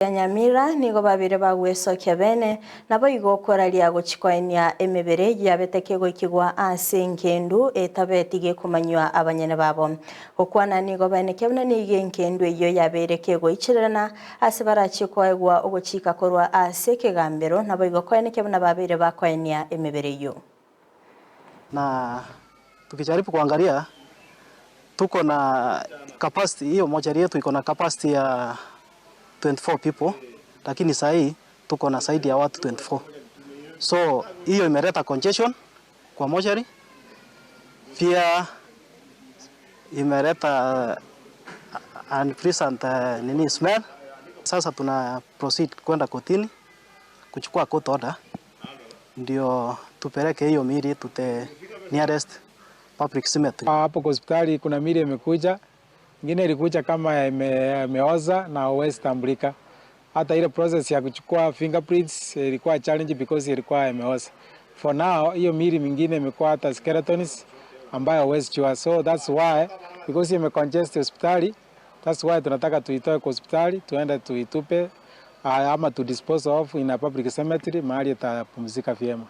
Ya Nyamira nigo babere bagwesokia bene naboigo okoraria gochikoenia emebere yabete kegoikigwa ase engendu etabeti gekomanywa abanyene babo. Gokwana nigo baenekia buna nigo engendu eyio yabeire kegoichererana ase barachie koegwa ogochika korwa ase ekegambero naboigo koenekia buna babeire bakoenia emebere eyio. Na tukijaribu kuangalia, tuko na capacity hiyo, mochari yetu iko na capacity ya 24 people, lakini saa hii tuko na zaidi ya watu 24. So hiyo imeleta congestion kwa mochari, pia imeleta unpleasant nini, smell. Sasa tuna proceed kwenda kotini kuchukua court order ndio tupeleke hiyo miili to the nearest public cemetery. Hapo kwa hospitali kuna miili imekuja, ingine ilikuja kama imeoza na huwezi tambulika. Hata ile process ya kuchukua fingerprints ilikuwa challenge because ilikuwa imeoza. For now hiyo miili mingine imekuwa hata skeletons ambayo huwezi jua. So that's why, because imecongest hospitali, that's why tunataka tuitoe kwa hospitali tuende tuitupe ama tu dispose of in a public cemetery mahali itapumzika vyema.